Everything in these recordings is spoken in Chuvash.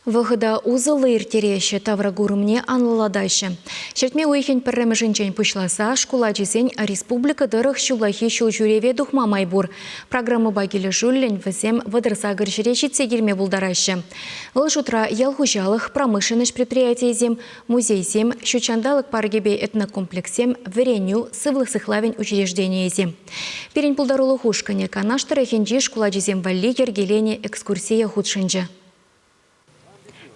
Вӑхӑта усӑллӑ ирттереҫҫӗ, тавракурӑмне анлӑлатаҫҫӗ. Ҫӗртме уйӑхӗн пӗрремӗшӗнчен пуҫласа шкул ачисен республика тӑрӑх ҫуллахи ҫулҫӳреве тухма май пур. Программӑпа килӗшӳллӗн вӗсем 38 ҫӗре ҫитсе килме пултараҫҫӗ. Вӑл шутра ял хуҫалӑх, промышленноҫ предприятийӗсем, музейсем, ҫутҫанталӑк паркӗпе этнокомплекссем, вӗренӳ, сывлӑх сыхлавӗн учрежденийӗсем. Пирӗн пултарулӑх ушкӑнӗ Канаш тӑрӑхӗнчи шкул ачисем валли йӗркеленӗ экскурсие хутшӑнчӗ.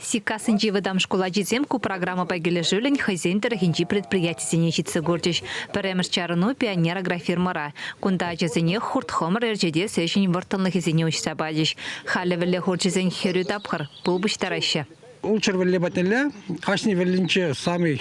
Сиккассинчи вӑтам шкул ачисем ку программӑпа килӗшӳллӗн хӑйсен тӑрӑхӗнчи предприятисене ҫитсе курчӗҫ. Пӗрремӗш чарӑну «Пионер» агрофирмӑра. Кунта ачасене хурт-хӑмӑр ӗрчетес ӗҫӗн вӑрттӑнлӑхӗсене уҫса пачӗҫ. Халӗ вӗлле хурчӗсен хӗрӳ тапхӑр, пыл пуҫтараҫҫӗ. Улчӑр вӗлле патнелле кашни вӗллинче самый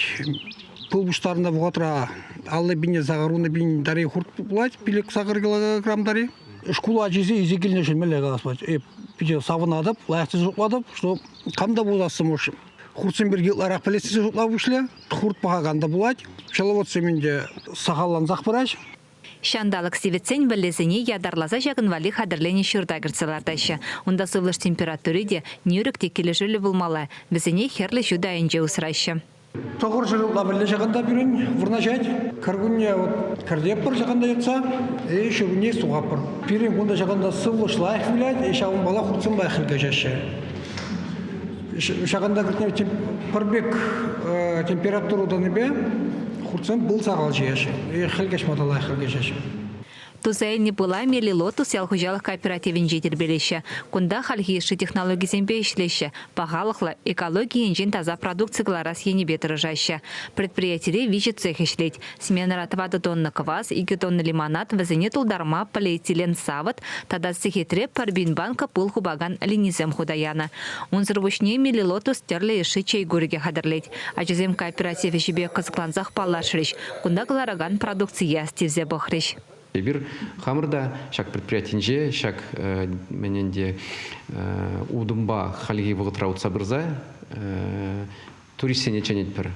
пыл пуҫтарнӑ вӑхӑтра 50 пине сахӑр пин тари хурт пулать, пилӗк сахӑр килограмм тари. Шкул ачисем илсе килнӗшӗн мӗнле калас пулать, эп питӗ савӑнатӑп, лайӑх тесе шутлатӑп, что кам та пуласса может хуртсем пирки ытларах пӗлес тесе шутла пуҫлӗ. Хурт пӑхакан та пулать. Пчеловодсем ӗнтӗ сахаллансах пыраҫ. Ҫанталӑк сивӗтсен вӗллесене ятарласа ҫакӑн валли хатӗрленӗ ҫурта кӗртсе лартаҫҫӗ. Унта сывлӑш температури те, нӳрӗк те килӗшӳллӗ пулмалла. Вӗсене хӗрлӗ ҫутӑ айӗнче усраҫҫӗ. Тӑхӑр ҫӗр ытла вӗлле ҫакӑнта пирӗн вырнаҫать. Кӗркунне вот кӗртетпӗр ҫакӑнта йӑтса, и ҫуркунне сухатпӑр. Пирӗн кунта ҫакӑнта сывлӑш лайӑх вылять, и ҫавӑнпала хуртсем лайӑх каҫаҫҫӗ. Ҫакӑнта кӗртне пӗр пек температура тӑнипе хуртсем пыл сахал ҫиеҫҫӗ. И хӗл каҫма та лайӑх хӗл каҫаҫҫӗ. Туса илнӗ пыла Мелилотус ял хуҫалӑх кооперативӗнче тирпейлеҫҫӗ. Кунта хальхи йышши технологисемпе ӗҫлеҫҫӗ, пахалӑхлӑ, экологи енчен таса продукци кӑларас енӗпе тӑрӑшаҫҫӗ. Предприятире виҫӗ цех ӗҫлет. Сменӑра тӑватӑ тонна квас, икӗ тонна лимонад, вӗсене тултарма полиэтилен савӑт тата сехетре пӗр пин банка пыл хупакан линисем хута янӑ. Унсӑр пуҫне Мелилотус тӗрлӗ йышши чей курӑкӗ хатӗрлет. Ачасем кооператив ӗҫӗпе кӑсӑклансах паллашрӗҫ, кунта кӑларакан продукцие астивсе пӑхрӗҫ. Эпир хамӑр та ҫак предприятинче ҫак мӗн ӗнтӗ утӑмпа хальхи вӑхӑтра утса пырса туристсене чӗнетпӗр.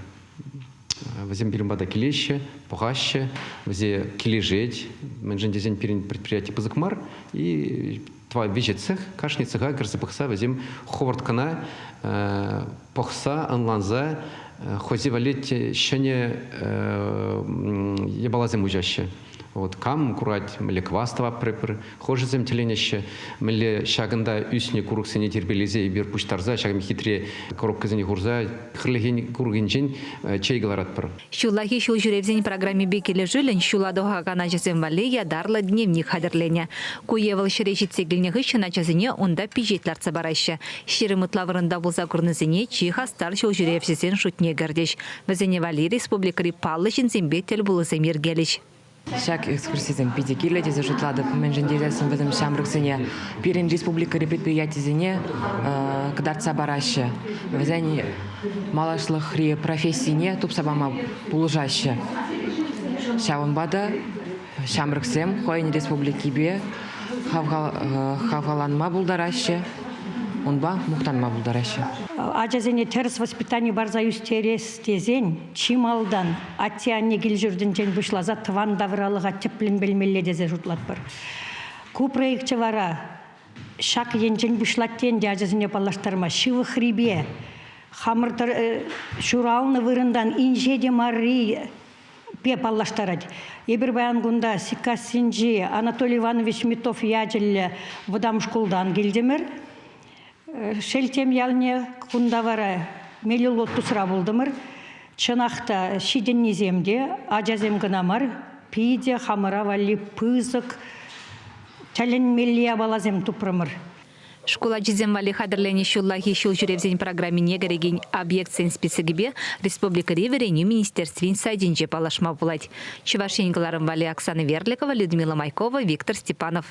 Вӗсем пирӗн пата килеҫҫӗ, пӑхаҫҫӗ, вӗсе килӗшет. Мӗншӗн тесен пирӗн предприяти пысӑк мар и виҫӗ цех, кашни цеха кӗрсе пӑхса вӗсем хӑвӑрт кӑна пӑхса, ӑнланса хӑйсем валли ҫӗнӗ япаласем уҫаҫҫӗ. Вот кам курать, мӗнле квас тӑватпӑр эпир, хӑшӗсем тӗлӗнеҫҫӗ, мӗнле ҫакӑнта ӳснӗ курӑксене тирпейлесе эпир пуҫтарса ҫакӑн хитре коробкӑсене хурса хӗрлӗхен курӑкӗнчен чей кӑларатпӑр. Ҫуллахи ҫул ҫӳревсен программипе килӗшӳллӗн ҫула тухакан ачасем валли ятарлӑ дневник хатӗрленӗ. Ку е вӑл ҫӗре ҫитсе килнӗ хыҫҫӑн ачасене унта пичет лартса параҫҫӗ. 20 ытла вырӑнта пулса курнисене чи хастар ҫул ҫӳревҫӗсен шутне кӗртӗҫ. Вӗсене валли республикӑри паллӑ ҫынсемпе тӗл пулусем йӗркелӗҫ. Ҫак экскурсисем питӗ кирлӗ тесе шутлатӑп, мӗншӗн тесессӗн вӗсем ҫамрӑксене пирӗн республикӑри предприятисене кӑтартса параҫҫӗ. Вӗсен малашлӑхри профессине тупса пама пулӑшаҫҫӗ. Ҫавӑнпа та ҫамрӑксем хӑйӗн республикипе хавхаланма пултараҫҫӗ, унпа мухтанма пултараҫҫӗ. Ачасене тӗрӗс воспитани парса ӳстерес тесен чи малтан атте-анне кил-ҫуртӗнчен пуҫласа тӑван тавралӑха тӗплӗн пӗлмелле тесе шутлатпӑр. Ку проекчӗ вара ҫак енчен пуҫлать те ӗнтӗ ачасене паллаштарма. Ҫывӑхрипе хамӑр ҫуралнӑ вырӑнтан инҫе те марри пе паллаштарать. Эпир паян кунта Сиккассинчи Анатолий Иванович Митов ячӗллӗ вӑтам шкултан килтӗмӗр. Шелтем ялне кунта вара Мелилотусра пултӑмӑр. Чӑнах та ҫитӗннисем те, ачасем кӑна мар, питӗ хамӑра валли пысӑк тӗлӗнмелли япаласем тупрӑмӑр. Шкул ачисем валли хатӗрленӗ ҫуллахи ҫул ҫӳревсен программине кӗрекен объектсен списокӗпе республикӑри Вӗренӳ министерствин сайтӗнче паллашма пулать. Чӑваш Ен кӑларӑм валли Оксана Верликова, Людмила Майкова, Виктор Степанов.